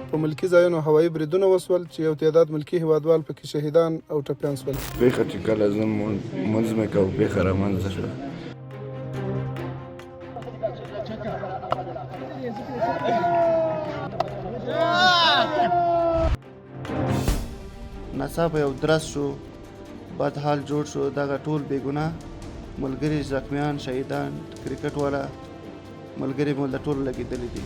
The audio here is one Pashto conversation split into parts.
په ملکي ځایونو هوایي بریدونه وشول چې یو تعداد ملکي هیوادوال پکې شهیدان او ټپیان شول. پېښه چې کله زه لمونځ مې کاوه پېښه رامنځته شوه. ناڅاپه یو درز شو، بد حال جوړ شو، دغه ټول بې ګناه ملګري زخمیان، شهیدان، کرکټ والا ملګري مو له ټولو لګېدلي دي.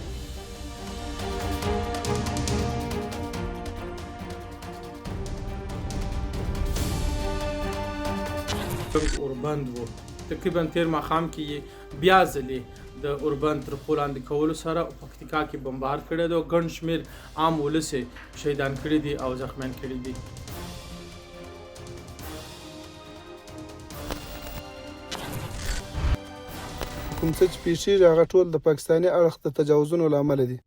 اوربند وو، تقریبا تیر ماښام کې یې بیا ځلې د اوربند تر پښو لاندې کولو سره پکتیکا کې بمبار کړی دی او ګڼ شمېر عام ولس یې شهیدان کړي دي او زخمیان کړي دي. کوم څه چې پېښېږي هغه ټول د پاکستاني اړخ د تجاوزونو له امله دي.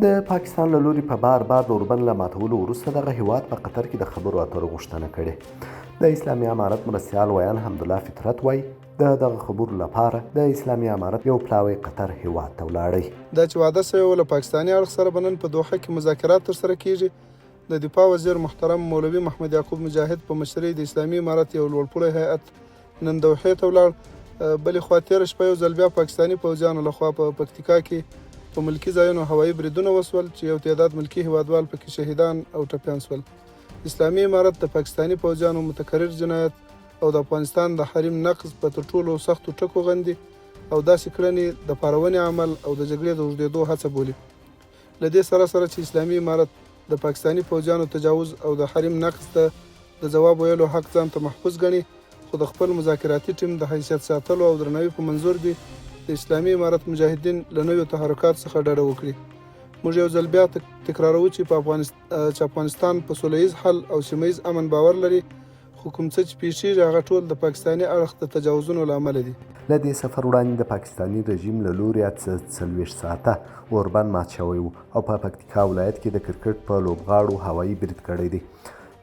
د پاکستان له لوري په بار بار د اوربند له ماتولو وروسته دغه هیواد په قطر کې د خبرو اترو غوښتنه کړې. د اسلامي امارت مرستیال ویاند حمدالله فطرت وایي، د دغه خبرو لپاره د اسلامي امارت یو پلاوی قطر هیواد ته ولاړی. دا چې وعده شوې وه له پاکستاني اړخ سره به نن په دوحه کې مذاکرات ترسره کېږي، د دفاع وزیر محترم مولوي محمد یعقوب مجاهد په مشرۍ د اسلامي امارت یو لوړپوړی هیئت نن دوحې ته ولاړ. بلې خوا تېره شپه یو ځل بیا پاکستاني پوځیانو له خوا په پکتیکا کې په ملکي ځایونو هوایي بریدونه وشول چې یو تعداد ملکي هیوادوال پکې شهیدان او ټپیان شول. اسلامي امارت د پاکستاني پوځیانو متکرر جنایت او د افغانستان د حریم نقض په تر ټولو سختو ټکو غندي او داسې کړنې د پارونې عمل او د جګړې د اوږدېدو هڅه بولي. له دې سره سره چې اسلامي امارت د پاکستاني پوځیانو تجاوز او د حریم نقض ته د ځواب ویلو حق ځان ته محفوظ ګڼي، خو د خپل مذاکراتي ټیم د حیثیت ساتلو او درناوي په منظور دې د اسلامي امارت مجاهدین له نویو تحرکاتو څخه ډډه وکړي. موږ یو ځل بیا تکراروو چې په چې افغانستان په سوله ییز حل او سیمه ییز امن باور لري، خو کوم څه چې پېښېږي هغه ټول د پاکستاني اړخ د تجاوزونو له امله دي. له دې سفر وړاندې د پاکستاني رژیم له لوري 48 ساعته اوربند مات شوی و او په پکتیکا ولایت کې د کرکټ په لوبغاړو هوایي برید کړی دی.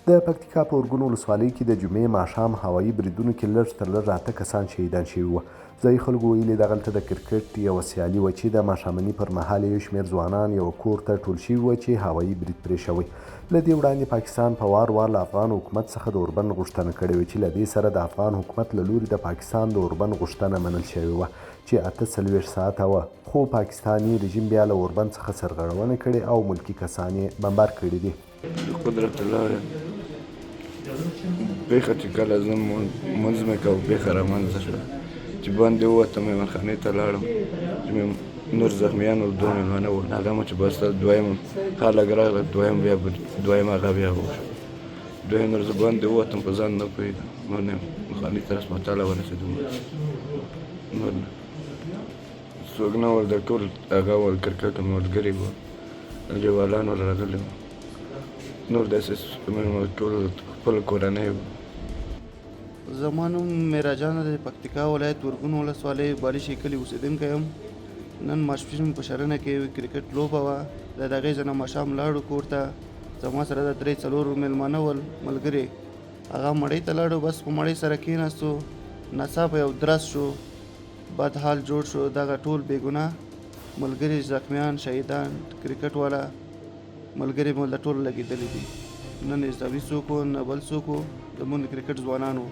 د پکتیکا په ارګون ولسوالۍ کې د جمعې ماښام هوایي بریدونو کې لږ تر لږه اته کسان شهیدان شوي وو. ځايي خلکو ویلي، دغلته د کرکټ یوه سیالي وه چې د ماښامني پر مهال یې یو شمېر ځوانان یوه کور ته ټول شوي وه چې هوایي برید پرې شوی. له دې وړاندې پاکستان په وار وار له افغان حکومت څخه د اوربند غوښتنه کړې وه چې له دې سره د افغان حکومت له لوري د پاکستان د اوربند غوښتنه منل شوې وه چې 48 ساعته وه، خو پاکستاني رژیم بیا له اوربند څخه سرغړونه کړې او ملکي کسان یې بمبار کړي دي. د قدرت الله پېښه چې کله زه لمونځ مې کاوه پېښه رامنځته شوه چې باندې ووتم میمنخانې ته لاړم چې مې نور زخمیان او دوه مېلمانه وو، هغه مو چې بسته دویم خلک راغله، دویم بیا دویم هغه بیا وشو، دویم نور زه باندې ووتم په ځان نه پوهېدم، نور نه خانې تر هسپتاله ورسېدم، نور نه څوک نه ول، د ټول هغه ول کرکټ ملګري وو، انډیوالان ور راغلي وو، نور داسې ټول خپل کورنۍ وو. زما نوم میراجان دی، د پکتیکا ولایت ورګون ولسوالۍ بالیشي کلي اوسېدونکی یم. نن ماسپښین په شرنه کې کرکټ لوبه وه، له دغې ځای نه ماښام لاړو کور ته. زما سره د درې څلور مېلمانه ول ملګري، هغه مړۍ ته لاړو، بس په مړۍ سره کېناستو، ناڅاپه یو درز شو، بد حال جوړ شو، دغه ټول بېګناه ملګري زخمیان، شهیدان، کرکټ والا ملګري مو له ټولو لګېدلي دي، نه نظامي څوک و نه بل څوک و، زموږ د کرکټ ځوانان وو،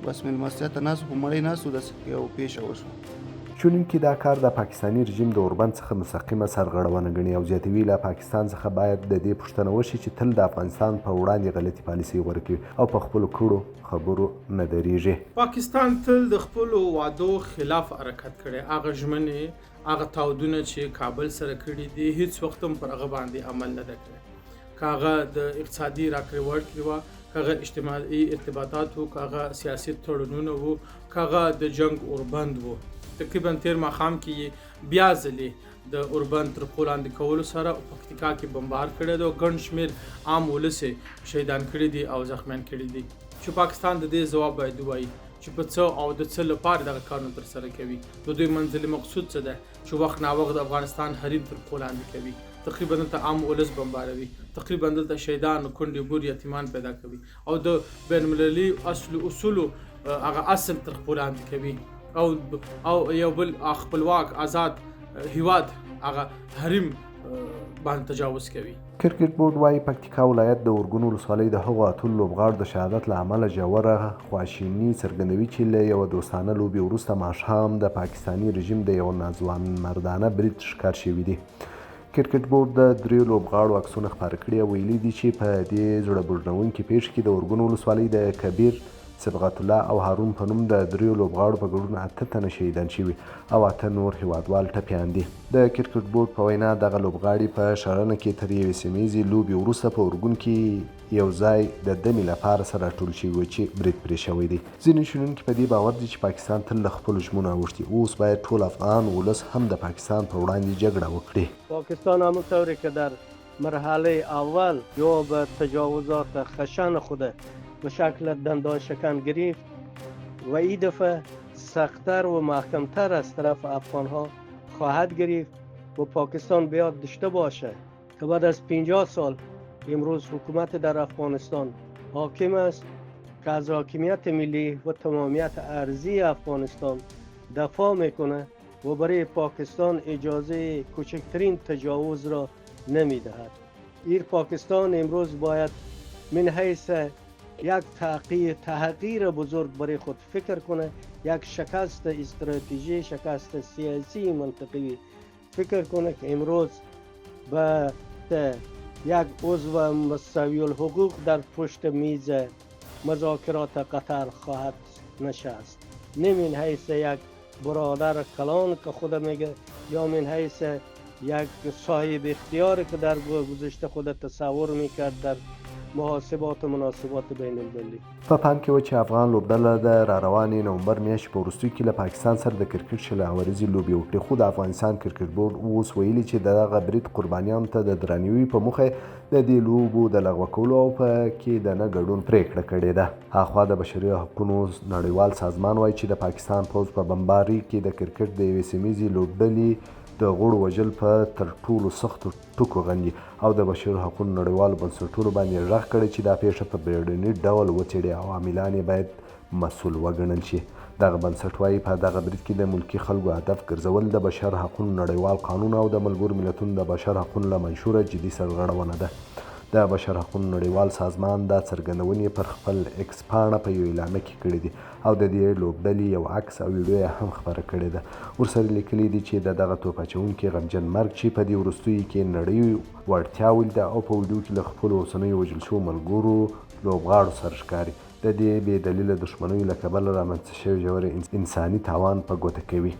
بس مېلمستیا ته ناست وو، په مړۍ ناست وو، داسې یوه پېښه وشوه. شنونکي دا کار د پاکستاني رژیم د اوربند څخه مستقیمه سرغړونه ګڼي او زیاتوي، له پاکستان څخه باید د دې پوښتنه وشي چې تل د افغانستان په وړاندې غلطې پالیسۍ غوره کوي او په خپلو کړو خبرو نه درېږي. پاکستان تل د خپلو وعدو خلاف حرکت کړی، هغه ژمنې، هغه تعهدونه چې کابل سره کړي دي، هیڅ وخت هم پر هغه باندې عمل نه دی کړی. که هغه د اقتصادي راکړې ورکړې وه، که هغه اجتماعي ارتباطات وو، که هغه سیاسي تړونونه وو، که هغه د جنګ اوربند وو. تقریبا تېر ماښام کې یې بیا ځلې د اوربند تر پښو لاندې کولو سره پکتیکا کې بمبار کړی دی او ګڼ شمېر عام ولس یې شهیدان کړي دي او زخمیان کړي دي. چې پاکستان د دې ځواب باید ووایي چې په څه او د څه لپاره دغه کارونه ترسره کوي، د دوی منزل مقصود څه دی چې وخت ناوخت د افغانستان حریم تر پښو لاندې کوي، تقریبا دلته عام ولس بمباروي، تقریبا دلته شهیدان، کونډې، بورې، یتیمان پیدا کوي او د بین المللي اصل اصولو هغه اصل تر خپو لاندې کوي او او یو بل خپلواک آزاد هیواد هغه حریم باندې تجاوز کوي. کرکټ بورډ وايي، پکتیکا ولایت د اورګون ولسوالۍ د هغو اتو لوبغاړو د شهادت له امله ژوره خواشیني څرګندوي چې له یوه دوستانه لوبې وروسته ماښام د پاکستاني رژیم د یوه ناځوانمردانه برید ښکار شوي دي. کرکټ بورډ د دریو لوبغاړو عکسونه خپاره کړي او ویلي دي چې په دې زړه بوږنوونکې پېښه کې د اورګون ولسوالۍ د کبیر، صبغت الله او هارون په نوم د دریو لوبغاړو په ګډون اته تنه شهیدان شوي او اته نور هیوادوال ټپیان دي. د کرکټ بورډ په وینا دغه لوبغاړي په ښرنه کې تر یوې سیمیزې لوبې وروسته په ارګون کې یو ځای د دمې لپاره سره راټول شوي وو چې برید پرې شوی دی. ځینې شنونکي په دې باور دي چې پاکستان تل له خپلو ژمنو اوښتي، اوس باید ټول افغان ولس هم د پاکستان پر وړاندې جګړه وکړي. پاکستان همونطوری که در مرحله اول جواب تجاوزات خشن خود به شکل دندان شکن گرفت و این دفعه سختتر و محکمتر از طرف افغان ها خواهد گرفت و پاکستان بیاد داشته باشه که بعد از 50 سال امروز حکومت در افغانستان حاکم است که از حاکمیت ملی و تمامیت ارضی افغانستان دفاع میکنه و برای پاکستان اجازه کوچکترین تجاوز را نمیدهد. ایر پاکستان امروز باید من حیث یک تحقیر بزرگ برای خود فکر کنه، یک شکست استراتژی، شکست سیاسی منطقی فکر کنه که امروز به یک عضو مساوی الحقوق در پشت میز مذاکرات قطر خواهد نشست. نه من حیث یک برادر کلان که خود میگه یا من حیث یک صاحب اختیار که در گذشته خود تصور میکرد در محاسبات و مناسبات بین المللی. په پام کې وه چې افغان لوبډله د راروانې نومبر میاشتې په وروستیو کې له پاکستان سره د کرکټ 20 اوریزې لوبې وکړي، خو د افغانستان کرکټ بورډ اوس ویلي چې د دغه برید قربانیانو ته د درناوي په موخه د دې لوبو د لغوه کولو او په کې د نه ګډون پرېکړه کړې ده. هاخوا د بشري حقونو نړیوال سازمان وایي چې د پاکستان پوځ په بمباري کې د کرکټ د یوې سیمیزې لوبډلې د غړو وژل په تر ټولو سختو ټکو غندي او د بشري حقونو نړیوالو بنسټونو باندې غږ کړی چې دا پېښه په بیړني ډول وڅېړي او عاملان یې باید مسؤل وګڼل شي. دغه بنسټ وايي، په دغه برید کې د ملکي خلکو هدف ګرځول د بشر حقونو نړیوال قانون او د ملګرو ملتونو د بشر حقونو له منشوره جدي سرغړونه ده. د بشر حقونو نړیوال سازمان دا څرګندونې پر خپل ایکس پاڼه په یوه اعلامیه کې کړې دي او د دې لوبډلې یو عکس او ویډیو یې هم خپره کړې ده. ورسره لیکلي دي چې د دغه توپ اچوونکي غمجن مرګ چې په دې وروستیو کې نړۍ وړتیا ولیده او په ویډیو کې له خپلو اوسنیو وژل شوو ملګرو لوبغاړو سره ښکاري، د دې بې دلیله دښمنیو له کبله رامنځته شوی ژور انساني تاوان په ګوته کوي.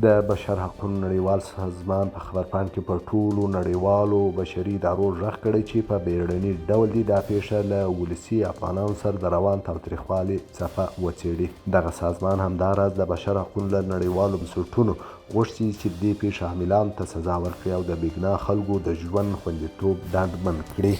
د بشر حقونو نړیوال سازمان په خبرپاڼه کې پر ټولو نړیوالو بشري ادارو غږ کړی چې په بیړني ډول دې دا پېښه له ولسي افغانانو سره د روان تاوتریخوالي څپه وڅېړي. دغه سازمان همداراز د بشر حقونو له نړیوالو بنسټونو غوښتي چې د دې پېښې عاملانو ته سزا ورکړي او د بېګناه خلکو د ژوند خوندیتوب ډاډمن کړي.